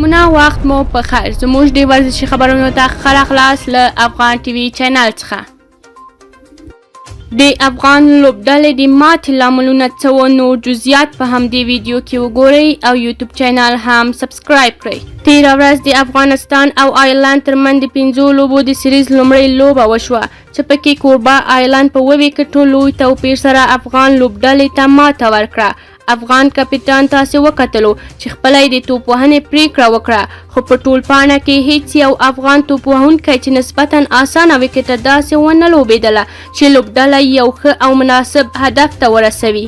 نمونه وخت مو په خیر. زموږ د ورزشي خبرونو ته ښه راغلاست له افغان ټي وي چینل څخه. د افغان لوبډلې د ماتې لاملونه څه وو؟ نور جزئیات په همدې ویډیو کې وګورئ او یوټیوب چینل هم سبسکرایب کړئ. تیره ورځ د افغانستان او آیرلند ترمنځ د 5 لوبو د سیریز لومړۍ لوبه وشوه چې پکې کوربه آیرلند په 7 ویکټو لوی توپیر سره افغان لوبډلې ته ماته ورکړه. افغان کپیټان تاسې وکتلو چې خپله یې د توپ وهنې پریکړه وکړه، خو په ټول پاڼه کې هیڅ یو افغان توپ وهونکی چې نسبتا اسانه ویکټه داسې ونه لوبېدله چې لوبډله یو ښه او مناسب هدف ته ورسوي.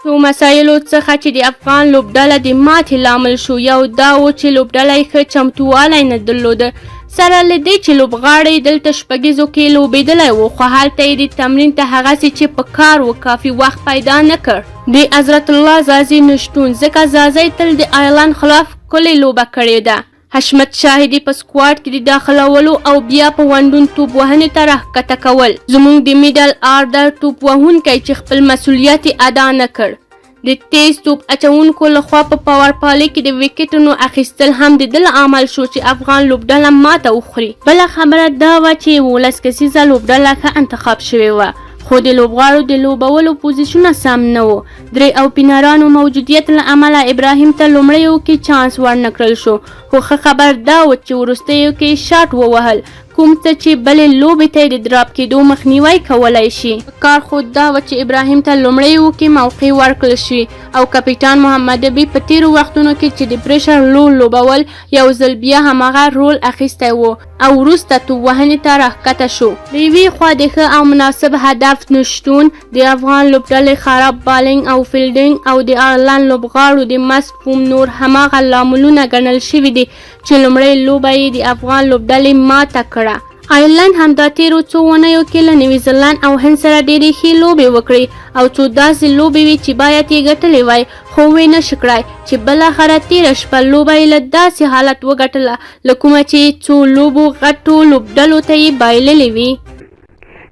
څو مسایلو څخه چې د افغان لوبډله د ماتې لامل شو، یو دا و چې لوبډله یې ښه چمتووالی نه درلوده. سره له دې چې لوبغاړی دلته شپږیزو کې لوبېدلی و، خو هلته یې د تمرین ته هغسې چې په کار و کافي وخت پیدا نه کړ. د حضرت الله ځاځي نشتون، ځکه ځاځی تل د آیرلند خلاف ښکلې لوبه کړې ده. حشمت شاهدي په سکواډ کې د داخلولو او بیا په ونډون توپ وهنې ته راښکته کول. زموږ د میډل آرډر توپ وهونکی چې خپل مسولیت یې ادا نه کړ. د تیز توپ اچوونکو لخوا په پاور پالې کې د ویکټونو اخیستل هم د ده لامل شو چې افغان لوبډله ماته وخوري. بله خبره دا وه چې 11 کسیزه لوبډله ښه انتخاب شوې وه، خو د لوبغاړو د لوبولو پوزیشونه سم نه وو. درې او پینرانو موجودیت له امله ابراهیم ته لومړیو کې چانس ورنکړل شو، خو ښه خبر دا و چې وروستیو کې شاټ ووهل، کوم څه چې بلې لوبې ته د ډراپ کېدو مخنیوی کولی شي. کار خو دا و چې ابراهیم ته لومړیو کې موقع ورکړل شي او کپیټان محمد نبي په تیرو وختونو کې چې د پریشر رول لوبول، یو ځل بیا هماغه رول اخیستی و او وروسته توپ وهنې ته راښکته شو. له یوې خوا د ښه او مناسب هدف نشتون، د افغان لوبډلې خراب بالینګ او فیلډینګ او د آیرلند لوبغاړو د مست فوم نور هماغه لاملونه ګڼل شوي دي چې لومړۍ لوبه یې د افغان لوبډلې ماته کړه. آیرلند هم دا تیرو څو اونیو کې له نیوزیلند او هند سره ډېرې ښې لوبې وکړې او څو داسې لوبې وې چې باید یې ګټلې وای، خو ویې نه شو کړای چې بالاخره تیره شپه لوبه یې له داسې حالت وګټله له کومه چې څو لوبو غټو لوبډلو ته یې بایللې وي.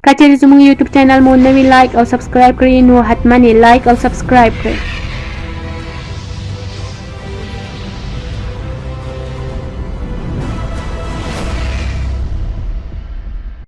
که چېرې زموږ یوټیوب چینل مو نوی لایک او سبسکرایب کړئ نو حتما یې لایک او سبسکرایب کړئ.